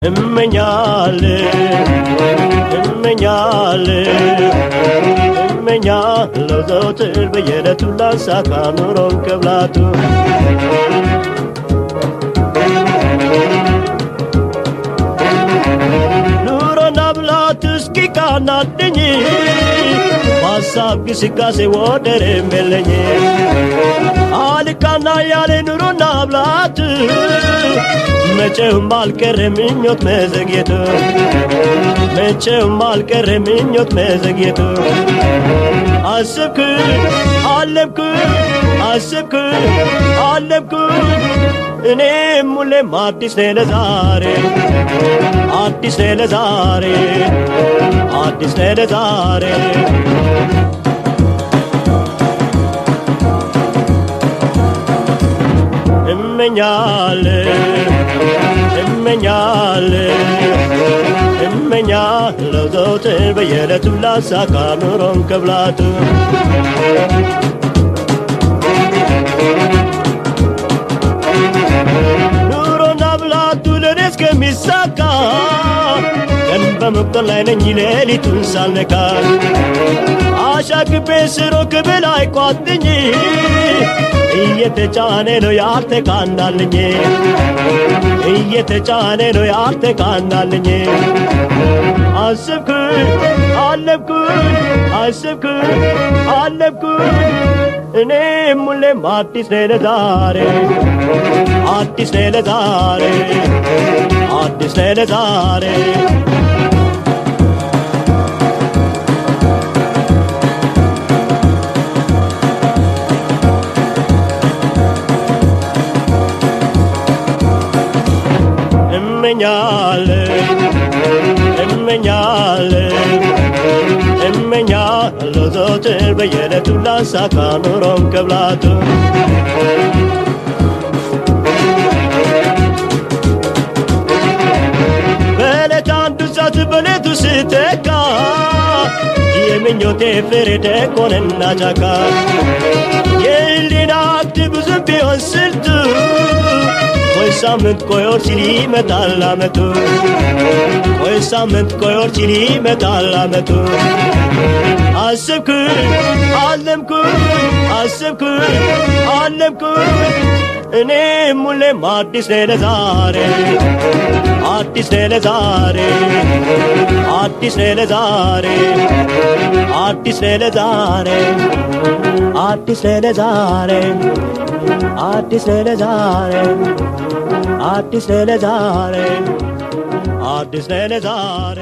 እመኛለሁ እመኛለሁ እመኛለሁ ዘወትር በየዕለቱ ላሳካ ኑሮን ከብላቱ። ኑሮና ብላቱ እስኪቃናልኝ በሀሳብ ግስጋሴ ወደርም የለኝ። አልቃና ያለ ኑሮና ብላቱ መቼውም አልቀረ ምኞት መዘግየቱ፣ መቼውም አልቀረ ምኞት መዘግየቱ። አሰብኩ አለምኩ፣ አሰብኩ አለምኩ፣ እኔም ሁሌም አዲስ ነኝ ለዛሬ፣ አዲስ ነኝ ለዛሬ፣ አዲስ ነኝ ለዛሬ። እመኛለሁ እመኛለሁ እመኛለሁ ዘወትር በየዕለቱ ላሳካ ኑሮን ከብላቱ። ኑሮና ብላቱ ለእኔ እስከሚሳካ ቀን በመቁጠር ላይ ነኝ ሌሊቱን ሳልነካ። አሻግቤ ስሮ ክብል አይቋጥኝ እየተጫነ ነው ያልተቃናልኝ፣ እየተጫነ ነው ያልተቃናልኝ። አሰብኩኝ አለምኩኝ፣ አሰብኩኝ አለምኩኝ፣ እኔም ሁሌም አዲስ ነኝ ለዛሬ፣ አዲስ ነኝ ለዛሬ፣ አዲስ ነኝ ለዛሬ። እመኛለሁ እመኛለሁ እመኛለሁ ዘወትር በየዕለቱ ላሳካ ኑሮን ከብላቱ። በዕለት አንዱ ሰዓት በሌቱ ስተካ የምኞቴ ፍሬ ደቆነና ጫካ። የህሊና አክት ብዙም ቢሆን ስልቱ ቆይ ሳምንት ቆይ ወር ሲል ይመጣል አመቱ፣ ቆይ ሳምንት ቆይ ወር ሲል ይመጣል አመቱ። አሰብኩኝ አለምኩኝ፣ አሰብኩኝ አለምኩኝ፣ እኔም ሁሌም አዲስ ነኝ ለዛሬ፣ አዲስ ነኝ ለዛሬ፣ አዲስ ነኝ ለዛሬ፣ አዲስ ነኝ ለዛሬ፣ አዲስ ነኝ ለዛሬ፣ አዲስ ነኝ ለዛሬ፣ አዲስ ነኝ ለዛሬ፣ አዲስ ነኝ ለዛሬ።